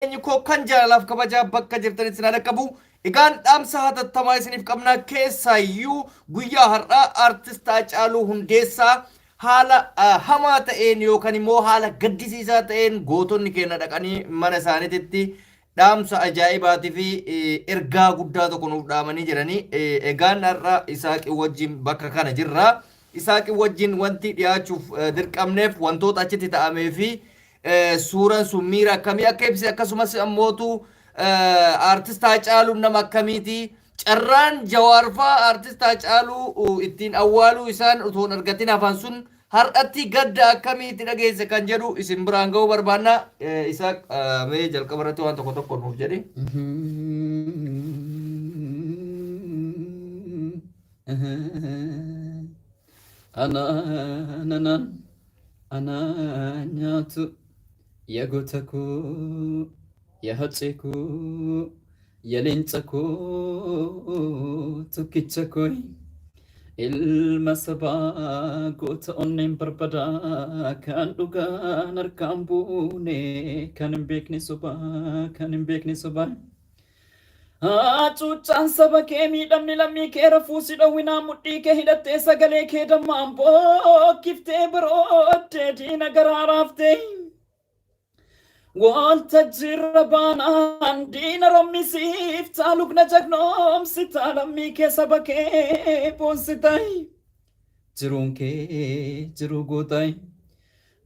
Nageenyi koo kan jaalalaaf kabajaa bakka jirtanitti isin haa dhaqqabu. Egaan dhaamsa hatattamaa isiniif qabna keessaayyuu guyyaa har'aa Artist Haacaaluu Hundeessaa haala hamaa ta'een yookaan immoo haala gaddisiisaa ta'een gootonni keenya dhaqanii mana isaaniititti dhaamsa ajaa'ibaatii fi ergaa guddaa tokko nuuf dhaamanii jiranii. Egaan har'a Isaaqii wajjin bakka kana jirra. Isaaqii wajjin wanti dhiyaachuuf dirqamneef wantoota achitti ta'amee fi Suuran sun miira akkamii akka ibse akkasumas ammootu aartist Haacaaluun nama akkamiiti? Carraan Jawaar fa'aa aartist Haacaaluu ittiin awwaaluu isaan otoo hin argatin hafan sun har'atti gadda akkamii itti dhageesse kan jedhu isin biraan ga'uu barbaanna. Isaaq mee jalqaba irratti waan tokko tokko nuuf jedhi. Anaa Anaa nyaatu ya goota koo ya hacee koo ya leenca koo tokkicha koo ilma sabaa goota onneen barbadaa kan dhugaan harkaan buune kan hin beekne sobaa kan hin beekne sobaa. Hacuuccaan saba kee miidhamni lammii kee rafuu si dhowwinaa mudhii kee hidhattee sagalee kee dammaan bookkiftee barooddee diina garaa raaftee. Waltajjiirra baanaan diina rommisiiftaa lugna jagnoomsitaa lammii kee saba kee boonsitaa. Jiruun kee jiruu gootaa.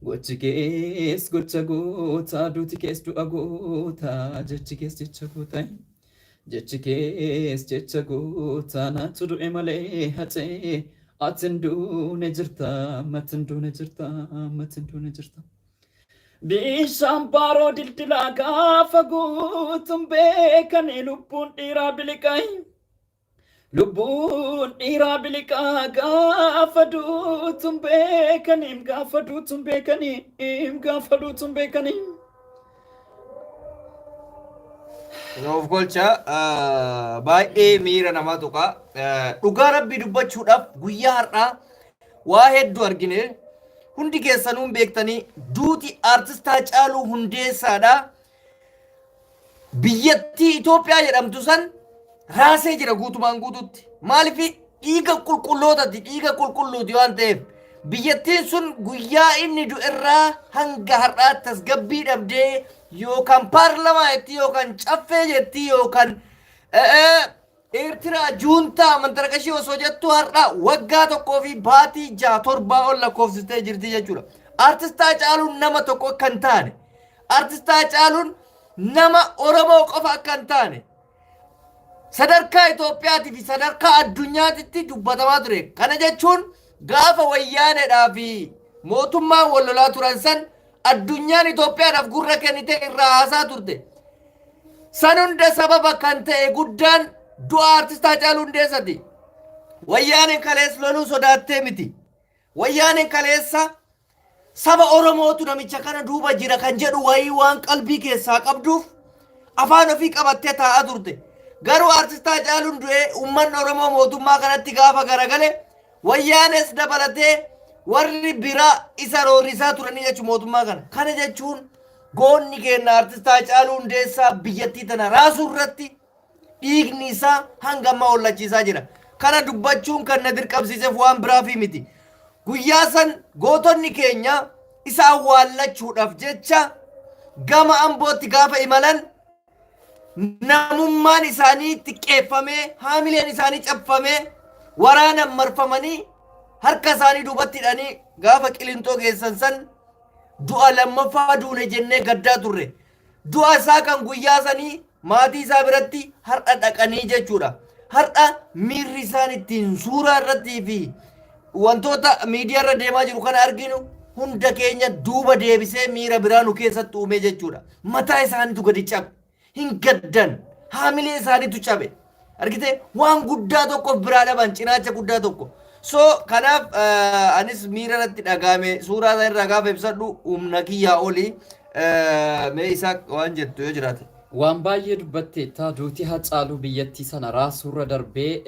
Gochi kees gocha gootaa, duuti kees du'a gootaa, jechi kees jecha gootaa. Jechi kees jecha gootaa, naatu du'e malee hacee, ati hin duune jirta, mati hin duune jirta, mati hin duune jirta. Bishaan baaroo dildilaa gaafa guutuun beekanii lubbuun dhiiraa biliqaa. Lubbuun dhiiraa biliqaa gaafa duutuun beekaniim gaafa duutuun beekaniim gaafa duutuun beekaniim. Nuuf golcha baay'ee miira namaa tuqa. Dhugaa rabbii dubbachuudhaaf guyyaa har'aa waa hedduu argine. Hundi keessanuu hin beektanii duuti aartist Haacaaluu Hundeessaadha. Biyyattii Itoophiyaa jedhamtu san raasee jira guutumaan guututti. Maaliif dhiiga qulqullootati dhiiga qulqulluuti waan ta'eef biyyattiin sun guyyaa inni du'erraa hanga har'aa tasgabbii dhabdee yookaan paarlamaa jetti yookaan caffee jetti yookaan Eertiraa juuntaa mantarakashii osoo jettu har'a waggaa tokkoo fi baatii ja'a torbaa ol lakkoofsistee jirti jechuudha. Artist Haacaaluun nama tokko akka hin taane, Artist Haacaaluun nama Oromoo qofa akka hin taane, sadarkaa Itoophiyaatii fi sadarkaa addunyaatitti dubbatamaa ture. Kana jechuun gaafa wayyaaneedhaa fi mootummaan wal lolaa turan san addunyaan Itoophiyaadhaaf gurra kennitee irraa haasaa turte. San hunda sababa kan ta'e guddaan du'a Artist Haacaaluu Hundeessati. Wayyaaneen kaleessa loluu sodaattee miti. Wayyaaneen kaleessa saba Oromootu namicha kana duuba jira kan jedhu wayii waan qalbii keessaa qabduuf afaan ofii qabattee taa'aa turte. Garuu Artist Haacaaluun du'ee uummanni Oromoo mootummaa kanatti gaafa garagale Wayyaanes dabalatee warri biraa isa roorrisaa turanii jechuun mootummaa kana. Kana jechuun goonni keenya Artist Haacaaluu Hundeessaa biyyattii tana raasuu irratti dhiigni isaa hanga ammaa hollachiisaa jira. Kana dubbachuun kan na dirqamsiiseef waan biraafi miti. Guyyaa san gootonni keenya isa awwaallachuudhaaf jecha gama Ambootti gaafa imalan namummaan isaanii xiqqeeffamee haamileen isaanii cabfamee waraanaan marfamanii harka isaanii duubatti hidhanii gaafa qilinxoo geessan san du'a lammaffaa duune jennee gaddaa turre. Du'a isaa kan guyyaa sanii maatii isaa biratti har'a dhaqanii jechuudha. Har'a miirri isaan ittiin suuraa irrattii fi wantoota miidiyaa irra deemaa jiru kana arginu hunda keenya duuba deebisee miira biraa nu keessatti uumee jechuudha. Mataa isaaniitu gadi cabe. Hin gaddan. Haamilee isaaniitu cabe. Argitee waan guddaa tokko of biraa dhaban cinaacha guddaa tokko. So kanaaf anis miira irratti dhagahame suuraa isaa irraa gaafa ibsadhu humna kiyyaa oli. Mee isaa waan jettu yoo jiraate. Waan baay'ee dubbatteetta. Duuti Hacaaluu biyyattii sana raasuurra darbee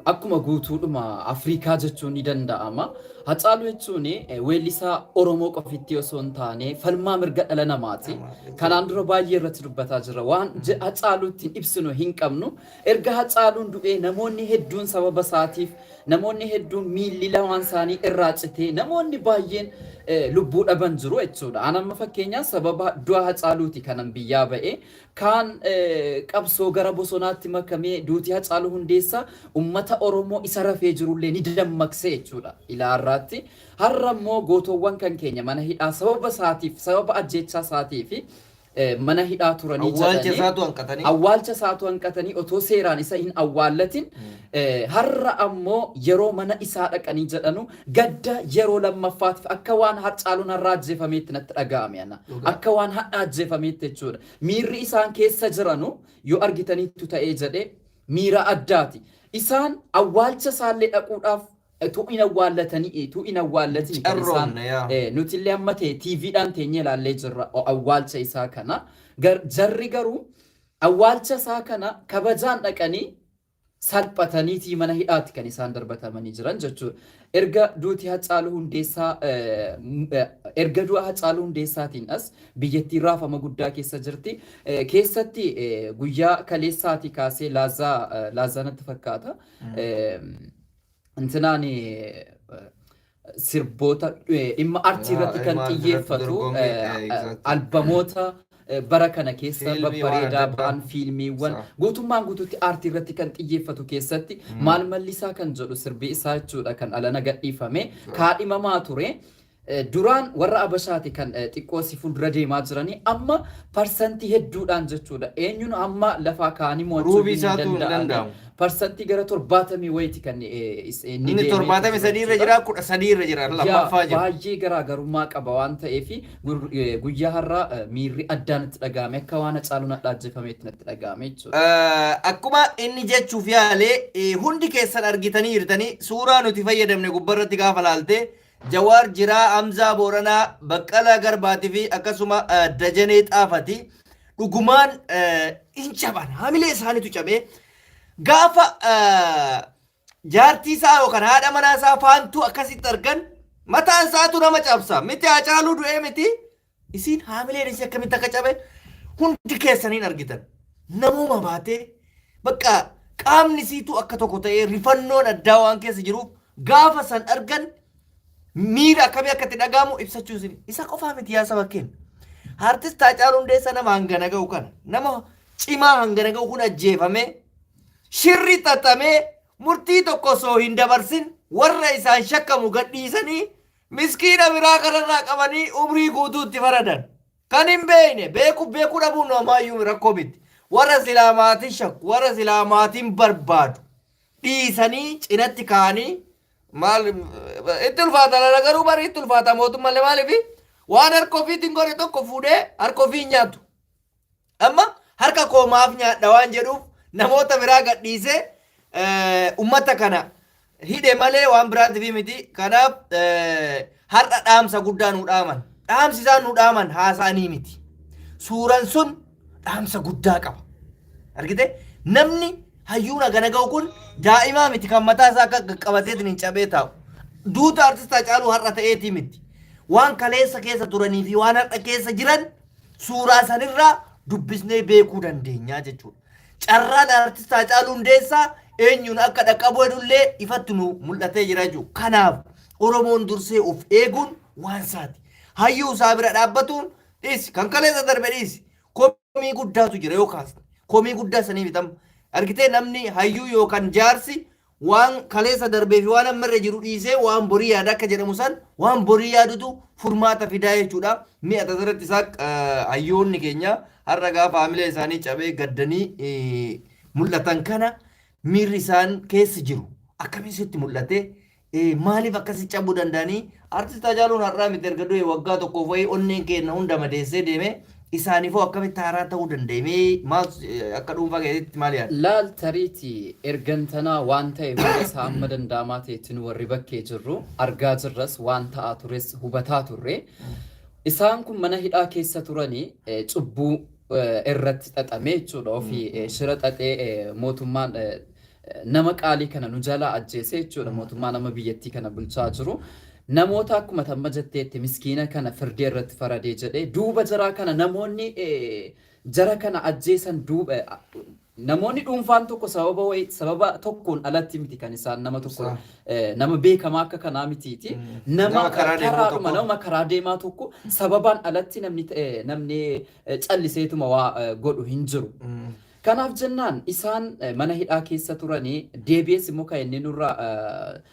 akkuma guutuudhuma Afrikaa jechuun ni danda'ama. Hacaaluu jechuun weellisaa Oromoo qofitti osoo hin taane falmaa mirga dhala namaati. Kanaan dura baay'ee irratti dubbataa jirra. Waan Hacaaluu ittiin ibsinu hin qabnu. Erga Hacaaluun du'ee namoonni hedduun sababa isaatiif namoonni hedduun miilli lamaan isaanii irraa citee namoonni baay'een lubbuu dhaban jiru jechuudha. An amma fakkeenyaaf sababa du'a Hacaaluuti kanan biyyaa ba'e. Kaan qabsoo gara bosonaatti makamee duuti Hacaaluu Hundeessaa ummata Oromoo isa rafee jirullee ni dammaqse jechuudha. Ilaa har'aatti. Har'a immoo gootowwan kan keenya mana hidhaa sababa isaatiif, sababa ajjeechaa isaatiif mana hidhaa turanii Awwaalcha jedhanii isaatu hanqatanii. Awwaalcha isaatu hanqatanii otoo seeraan isa hin awwaallatin, har'a ammoo yeroo mana isaa dhaqanii jedhanu gadda yeroo lammaffaatiif akka waan Hacaaluun har'a ajjeefameetti natti dhaga'ame ana. Akka waan har'a ajjeefameetti jechuudha. Miirri isaan keessa jiranu yoo argitaniittu ta'ee jedhe miira addaati. Isaan awwaalcha isaallee dhaquudhaaf utuu hin awwaallatanii, utuu hin awwaallatin kan isaan Carroomne yaa. Nuti illee amma ta'e TVdhaan teenyee ilaallee jirra awwaalcha isaa kana. Jarri garuu awwaalcha isaa kana kabajaan dhaqanii salphataniitii mana hidhaatti kan isaan darbatamanii jiran jechuudha. Erga duuti Hacaaluu Hundeessaa, erga du'a Hacaaluu Hundeessaatiin as biyyattiin raafama guddaa keessa jirti. Keessatti guyyaa kaleessaatii kaasee Laazaa, Laazaa natti fakkaata. Intinaan sirboota dhimma artii irratti kan Dhimma artii irratti xiyyeeffatu dorgommii, exactly. Albamoota bara kana keessa Fiilmii waan babbareedaa adda addaa. ba'an, fiilmiiwwan guutummaan guutuutti aartii irratti kan xiyyeeffatu keessatti maal mallisaa kan jedhu sirbi isaa jechuudha kan alana gadhiifame kaadhimamaa ture. Duraan warra Abashaati kan xiqqoo si fuuldura deemaa jiranii, amma parsantii hedduudhaan jechuudha. Eenyuun amma lafaa ka'anii mo'achuu Ruubii hin isaatu hin danda'ani. danda'amu. Parsantii gara 70 wayiiti kan inni Inni deemee 73 irra jiru jira, 13 irra jira, lammaffaa jira. Baay'ee garaagarummaa qaba waan ta'eef guyyaa har'aa miirri addaan itti dhaga'ame, akka waan Hacaaluun hadhaa ajjeefameetti natti dhaga'ame jechuudha. Akkuma inni jechuuf yaale, hundi keessan argitanii jirtanii suuraa nuti fayyadamne gubbarratti gaafa laalte Jawaar Jiraa, Hamzaa Booranaa, Baqqalaa Garbaatii fi akkasuma Dajanee Xaafati dhugumaan hin caban, hamilee isaaniitu cabee gaafa jaartii isaa yookaan haadha manaa isaa faantuu akkasitti argan mataan isaatu nama cabsa miti. Hacaaluu du'ee miti, isiin haamileen isii akkamitti akka cabe hundi keessaniin argitan. Namuma baatee bakka qaamni isiitu akka tokko ta'ee rifannoon addaa waan keessa jiruuf gaafa san argan miira akkamii akka itti dhaga'amu ibsachuu isin isa qofaa miti yaa saba keenya. Artist Haacaaluu Hundeessaa nama hangana ga'u kana, nama cimaa hangana ga'u kun ajjeefamee shirri xaxamee murtii tokko osoo hin dabarsin warra isaan shakkamu gadhiisanii miskiina biraa kanarraa qabanii umrii guutuu itti faradan. Kan hin beekne beeku, beekuu dhabuun homaayyuu rakkoo miti. Warra silaa maatiin shakku, warra silaa maatiin barbaadu dhiisanii cinatti kaa'anii maal itti ulfaata lala garuu bari itti ulfaata mootummaallee, maaliif waan harka ofiitiin godhe tokko fuudhee harka ofii hin nyaatu. Amma harka koo maaf nyaadha waan jedhuuf namoota biraa gadhiisee ummata kana hidhe malee waan biraatiif miti. Kanaaf har'a dhaamsa guddaa nu dhaaman. Dhaamsi isaan nu dhaaman haasa'anii miti. Suuraan sun dhaamsa guddaa qaba. Argite, namni hayyuun hagana ga'u kun daa'imaa miti kan mataa isaa akka qabateetiin hin cabee taa'u. Duuta artist Haacaaluu har'a ta'eetii miti. Waan kaleessa keessa turanii fi waan har'a keessa jiran suuraa sanirraa dubbisnee beekuu dandeenya jechuudha. Carraan artist Haacaaluu Hundeessaa eenyuun akka dhaqqabu hedullee ifatti nu mul'atee jira jechuudha. Kanaaf Oromoon dursee of eeguun waan isaati. Hayyuu isaa bira dhaabbatuun dhiisi. Kan kaleessa darbe dhiisi. Komii guddaatu jira yoo kaasne. Komii guddaa sanii bitam. Argitee, namni hayyuu yookaan jaarsi waan kaleessa darbee fi waan amma irra jiru dhiisee waan borii yaada akka jedhamu san, waan borii yaadutu furmaata fidaa jechuudha. Mi'a tasirratti isaa hayyoonni keenya har'a gaafa haamilee isaanii cabee gaddanii mul'atan kana miirri isaan keessa jiru akkamiin sitti mul'ate? Maaliif akkasi cabuu danda'anii? Artist Haacaaluun har'aa miti, erga du'e waggaa tokkoof wayii onneen keenya hunda madeessee deeme, isaaniifoo akkamitti haaraa ta'uu danda'e? Mee maal akka dhuunfaa keessatti maal yaadda? Laal, tariiti ergantanaa waan ta'e hunda isaa amma danda'amaa ta'etti nu warri bakkee jirru argaa jirras, waan ta'aa tures hubataa turre. Isaan kun mana hidhaa keessa turanii cubbuu Irratti xaxamee jechuudha. Ofii shira xaxee mootummaan nama qaalii kana nu jalaa ajjeese jechuudha. Mootummaa nama biyyattii kana bulchaa jiru. Namoota akkuma tamma jetteetti miskiina kana firdee irratti faradee jedhee duuba jaraa kana namoonni jara kana ajjeesan duuba namoonni dhuunfaan tokko sababa wayii sababa tokkoon alatti miti kan isaan nama tokko nama beekamaa akka kanaa mitiiti. Nama karaa deemaa karaadhuma tokko. Nama karaa deemaa tokko sababaan alatti namni calliseetuma waa godhu hin jiru. Kanaaf jennaan isaan mana hidhaa keessa turanii deebi'ees immoo kan inni nurraa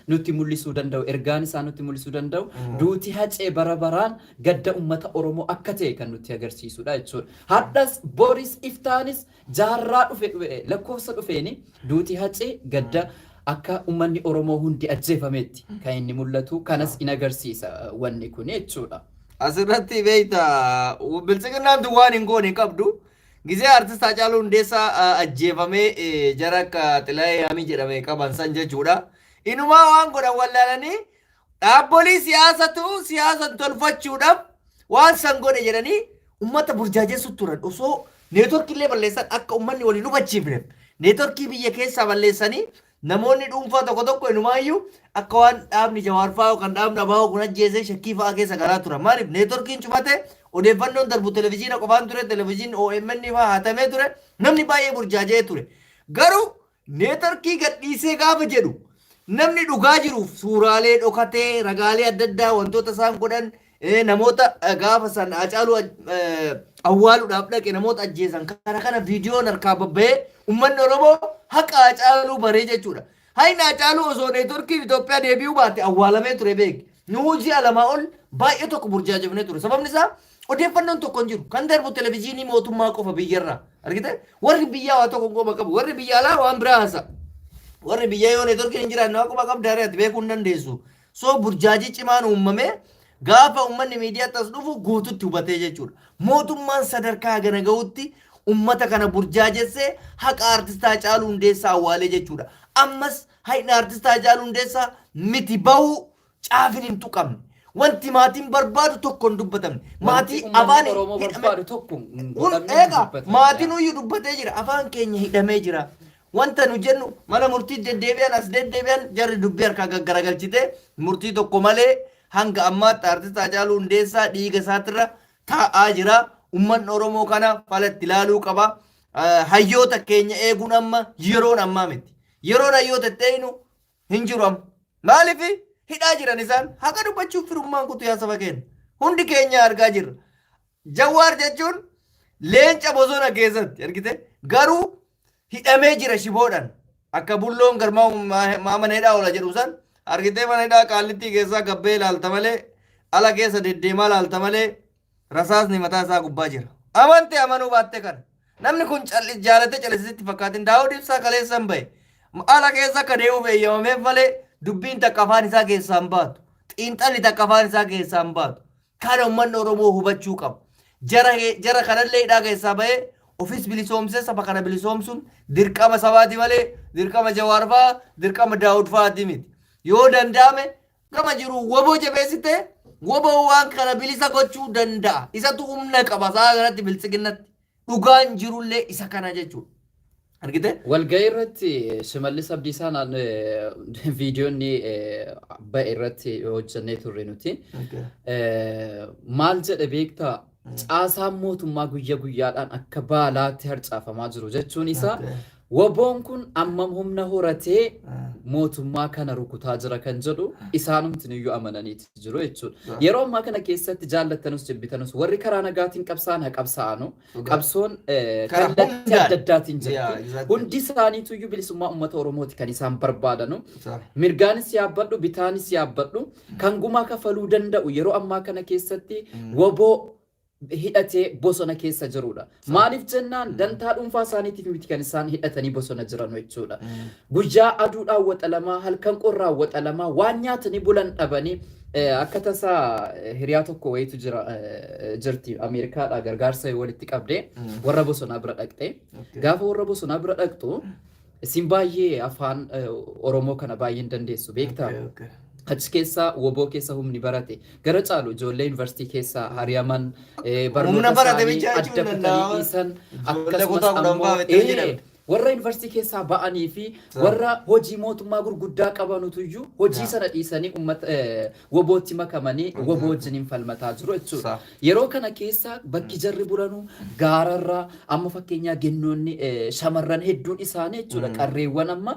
nutti mul'isuu danda'u, ergaan isaa nutti mul'isuu danda'u, duuti Hacee bara baraan gadda uummata Oromoo akka ta'e kan nutti agarsiisudha jechuudha. Hadhas, boris, iftaanis, jaarraa dhufe lakkoofsa dhufeeni duuti Hacee gadda akka uummanni Oromoo hundi ajjeefametti kan inni mul'atu, kanas in agarsiisa wanni kun jechuudha. Asirratti beekta, Biltsiginnaan waan hin goone hin qabdu. Gizee artist Haacaaluu Hundeessaa ajjeefamee jara akka Xilaayee Yaamii jedhame qaban san jechuudha. Inumaa waan godhan wallaalanii dhaabbolii siyaasatu siyaasa tolfachuudhaaf waan san godhe jedhanii uummata burjaajessu turan. Osoo neetworkii illee balleessan, akka uummanni waliin hubachiifneef neetworkii biyya keessaa balleessanii, namoonni dhuunfaa tokko tokko inumaayyuu akka waan dhaabni Jawaar fa'aa yookaan dhaabni Abaa'oo kun ajjeesee shakkii fa'aa keessa galaa turan. Maaliif? Neetworkiin cufate, odeeffannoon darbu televizyiina qofaan ture, televizyiin OMN fa'aa hatamee ture, namni baay'ee burjaaja'ee ture. Garuu neetworkii gadhiisee gaafa jedhu namni dhugaa jiruuf suuraalee dhokatee, ragaalee adda addaa, wantoota isaan godhan, namoota gaafa san Haacaaluu awwaaluudhaaf dhaqe, namoota ajjeesan kana kana viidiyoon harkaa babba'ee uummanni Oromoo haqa Haacaaluu baree jechuudha. Hayni Haacaaluu osoo neetworkiin Itoophiyaa deebi'uu baate awwaalamee ture beeki. Nuu ji'a 2 ol baay'ee tokko burjaajofnee ture. Sababni isaa odeeffannoon tokko hin jiru. Kan darbu televizyiinii mootummaa qofa biyyarraa. Argite? Warri biyyaa waa tokko quba qabu. Warri biyya alaa waan biraa haasa. Warri biyyaa yoo neetworkiin hin jiraanne waa quba qabda ati beekuu hin dandeessu. So burjaajii cimaan uumamee gaafa uummanni miidiyaatti as dhufu guututti hubatee jechuudha. Mootummaan sadarkaa gana gahutti uummata kana burjaajessee haqa artist Haacaaluu Hundeessaa awwaalee jechuudha. Ammas haqni artist Haacaaluu Hundeessaa miti bahuu caafin hin tuqamne. Wanti maatiin barbaadu tokko hin dubbatamne. Maatii afaan Oromoo barbaadu tokko hin godhamne, eega dubbatamne. Maatiin iyyuu dubbatee jira. Afaan keenya hidhamee jira. Wanta nu jennu mana murtii deddeebi'an, as deddeebi'an, jarri dubbii harkaa gaggaragalchite murtii tokko malee hanga ammaatti artist Haacaaluu Hundeessaa dhiiga isaatirra taa'aa jira. Uummanni Oromoo kana falatti ilaaluu qaba. Hayyoota keenya eeguun amma yeroon ammaa miti. Yeroon hayyoota itti eegnu hin jiru amma. Maaliif? Hidhaa jiran isaan haqa dubbachuuf firummaan kutu yaa saba keenya. Hundi keenya argaa jirra. Jawaar jechuun leenca bosona keessatti argite, garuu hidhamee jira shiboodhaan. Akka bulloon garmaa mana hidhaa oola jedhu san argitee, mana hidhaa Qaallittii keessaa gabbee ilaalta malee, ala keessa deddeemaa ilaalta malee, rasaasni mataa isaa gubbaa jira. Amante amanuu baatte kana. Namni kun calli jaalatee callisitti fakkaatin. Daawud Ibsaa kaleessan bahe. Ala keessa akka deemuuf eeyyamameef malee dubbiin takka afaan isaa keessaa hin baatu. Xiinxalli takka afaan isaa keessaa hin baatu. Kana uummanni Oromoo hubachuu qaba. Jara kanallee hidhaa keessaa bahee ofis bilisoomsee saba kana bilisoomsuun dirqama sabaati malee dirqama Jawaar fa'aa, dirqama Daawud fa'aati miti. Yoo danda'ame gama jiru WBO jabeessitee WBO waan kana bilisa gochuu danda'a. Isatu humna qaba sa'a kanatti Biltsiginnatti. Dhugaan jirullee isa kana jechuudha. Argite? Walgahii irratti Shimallis Abdiisaa viidiyoonni ba'e irratti hojjennee turre nuti. Maal jedhe beektaa? Caasaan mootummaa guyya guyyaadhaan akka baalaatti harcaafamaa jiru jechuun isaa WBOn kun ammam humna horatee mootummaa kana rukutaa jira kan jedhu isaanumti iyyuu amananiiti jiru jechuudha. Yeroo ammaa kana keessatti jaallatanus jibbitanus warri karaa nagaatiin qabsaa'an haa qabsaa'anu. Qabsoon Karaa kallattii hundaan. adda addaatiin jirti. Hundi isaaniitu iyyuu bilisummaa uummata Oromooti kan isaan barbaadanu. Mirgaanis yaabbadhu, bitaanis yaabbadhu, kan gumaa kafaluu danda'u yeroo ammaa kana keessatti WBO hidhatee bosona keessa jirudha. Maaliif jennaan dantaa dhuunfaa isaaniitiif miti kan isaan hidhatanii bosona jiran jechuudha. Guyyaa aduudhaan waxalamaa, halkan qorraan waxalamaa, waan nyaatanii bulan dhabanii, akka tasaa hiriyaa tokko wayitu jira, jirti Ameerikaadhaa gargaarsa walitti qabdee warra bosonaa bira dhaqxe. Gaafa warra bosonaa bira dhaqxu isin baay'ee afaan Oromoo kana baay'ee hin dandeessu beektaa? Achi keessa WBO keessa humni barate gara caalu ijoollee yuunivarsiitii keessaa hari'aman Humna barnoota barate isaanii bichaa adda jechuun kutanii danda'ama. dhiisan Ijoollee akkasumas kutaa 10 ammoo fa'aa bittee jedhame. warra yuunivarsiitii keessaa ba'anii fi warra hojii mootummaa gurguddaa qabanutuyyuu hojii sana dhiisanii uummata WBOtti makamanii WBO wajjiniin falmataa jiru jechuudha. Yeroo kana keessa bakki jarri bulanu gaararraa amma fakkeenyaa gennoonni shamarran hedduun isaanii jechuudha qarreewwan amma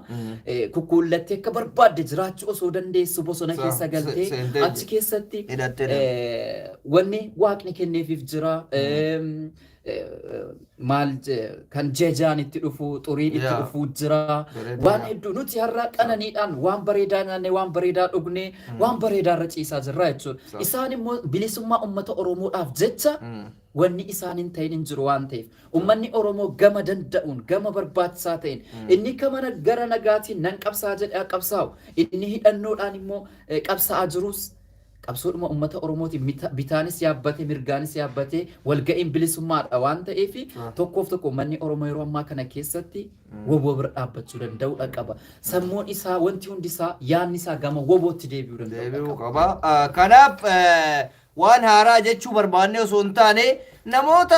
kukkuullattee akka barbaadde jiraachuu osoo dandeessu bosona keessa galtee seentee achi keessatti hidhattee wanni waaqni kenneefiif jira. Maal kan jejaan itti dhufu xuriin itti dhufu jira. Waan hedduu nuti har'a qananiidhaan waan bareedaa nyaannee waan bareedaa dhugnee waan bareedaa irra ciisaa jirra jechuudha. Isaan immoo bilisummaa uummata Oromoodhaaf jecha wanni isaan hin ta'in hin jiru waan ta'eef uummanni Oromoo gama danda'uun gama barbaachisaa ta'een inni kama gara nagaatiin nan qabsaa jedhee haa qabsaa'u inni hidhannoodhaan immoo qabsaa'aa jirus qabsoodhuma uummata Oromootiin bitaanis yaabbatee mirgaanis yaabbatee walga'iin bilisummaadha waan ta'eef tokkoof tokko uummanni Oromoo yeroo ammaa kana keessatti WBO bira dhaabbachuu danda'uudha qaba. Sammuun isaa wanti hundi isaa yaadni isaa gama WBOtti deebi'uu danda'uudha Deebi'uu qaba. qaba. Kanaaf waan haaraa jechuu barbaanne osoo hin taane namoota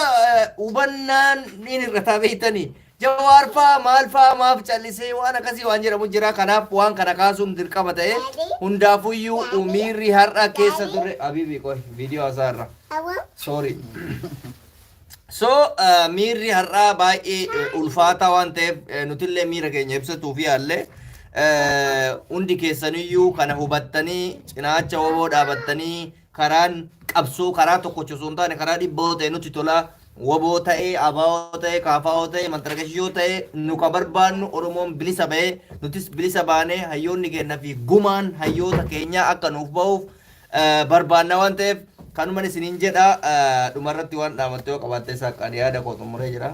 hubannaan ni hir'ataa beektanii. Jawaar faa maal faa maaf callisee waan akkasii waan jedhamu jira. Kanaaf waan kana kaasuun dirqama ta'e hundaafuyyuu miirri har'a keessa turre. Abibi qoy viidiyoo haasaa irra. Sorry. So miirri har'aa baay'ee ulfaataa waan ta'eef nutillee miira keenya ibsatuu fi yaallee hundi keessaniyyuu kana hubattanii cinaacha WBO dhaabattanii karaan qabsoo karaa tokkocha osoo hin taane karaa dhibboo ta'e nutti tola. WBO ta'ee, ABO ta'ee, KFO ta'ee, mantargashiyoo ta'ee nu ka barbaannu Oromoon bilisa ba'ee nutis bilisa baanee hayyoonni keenya fi gumaan hayyoota keenyaa akka nuuf ba'uuf barbaanna waan ta'eef kanuman isiniin jedha dhumarratti waan dhaamatte yoo qabaatte isaa kan yaada koo xumuree jira.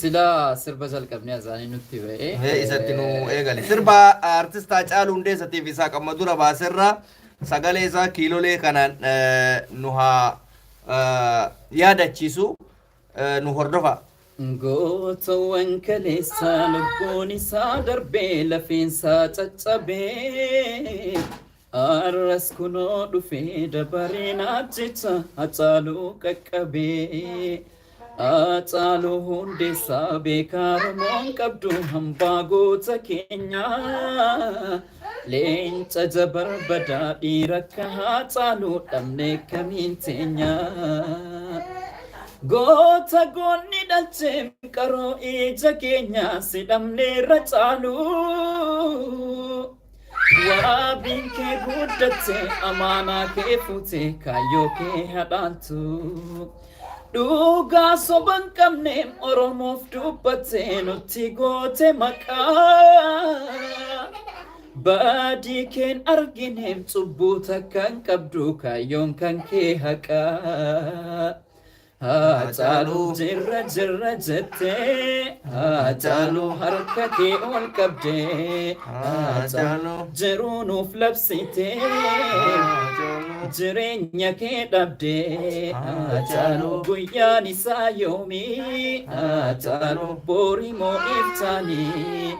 Sila sirba jalqabnee azaanii nutti ba'ee. Mee isatti nu eegali. Sirba artist Haacaaluu Hundeessatiif isaa qamma dura baaserra sagalee isaa kiilolee kanaan nu haa yaadachiisu nu hordofa. Gootowwan kaleessaa lubbuun isaa darbee lafeensaa caccabee arras kunoo dhufee dabareen ajjecha Hacaaluu qaqqabee Hacaaluu Hundeessaa beekaa Oromoon qabdu hambaa goota keenyaa leenca jabarbadaa dhiira akka Hacaaluu dhabne kamiin teenyaa. Goota goonni dhalchee qaroo ija keenya si dhabneerra caalu. Waabiin kee guddatte amaanaa kee fuute kaayyoo kee hadhaaltu. Dhugaa soba hin qabne Oromoof dubbatte nutti goote maqaa. Badii keen argine cubbuu takka hin qabdu kaayyoon kan kee haqaa. Haacaaluu jirra jirra jettee Haacaaluu harka kee ol qabdee Haacaaluu jiruu nuuf labsitee jireenya kee dhabdee Haacaaluu guyyaan isaa yoomii Haacaaluu boori moo iftaanii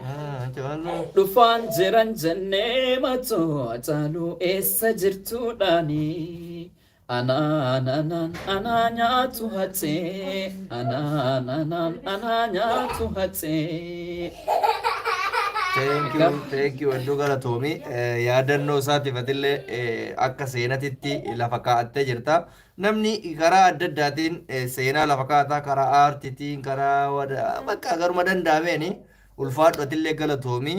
dhufaan jiran jennee matoo Haacaaluu eessa jirtuudhaanii. Anaan anaan anaa nyaatu hacee anaan anaan anaa nyaatu hacee. Thank you, thank you. Hedduu galatoomi. Yaadannoo isaatiif atillee akka seenatitti lafa kaa'attee jirta. Namni karaa adda addaatiin seenaa lafa kaa'ata, karaa aartiitiin, karaa bakka garuma danda'ameeni ulfaadhu atillee galatoomi.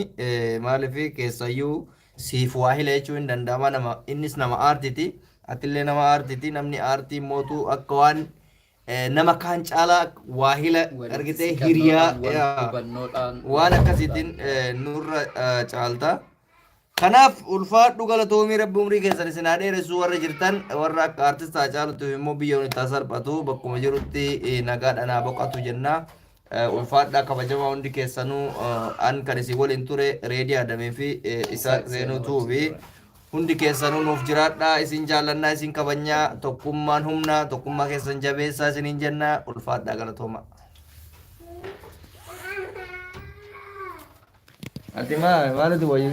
Maaliif keessayyuu siif waa hila jechuun hin danda'ama nama innis nama aartiiti atillee nama aartiiti namni aartii mootu akka waan nama kaan caalaa waa hila Walitti argitee hiriyaa siqannoodhaan, wal hubannoodhaan, waan akkasiitiin nurra caalta. Kanaaf ulfaadhu galatoomii rabbi umrii keessan isin haa dheeressu warra jirtan warra akka artist Haacaaluutiif immoo biyyoon itti haa salphatu bakkuma jirutti nagaadhaan haa boqatu jenna. Ulfaadhaa kabajamaa hundi keessanuu an kan isin waliin ture Reedii Adamee fi Isaaq Zeenuu Tuubi. Hundi keessanuu nuuf jiraadhaa isin jaallannaa isin kabajnaa tokkummaan humna tokkummaa keessan jabeessaa isiniin jenna ulfaadhaa galatooma. Ati maa maalitu wayii?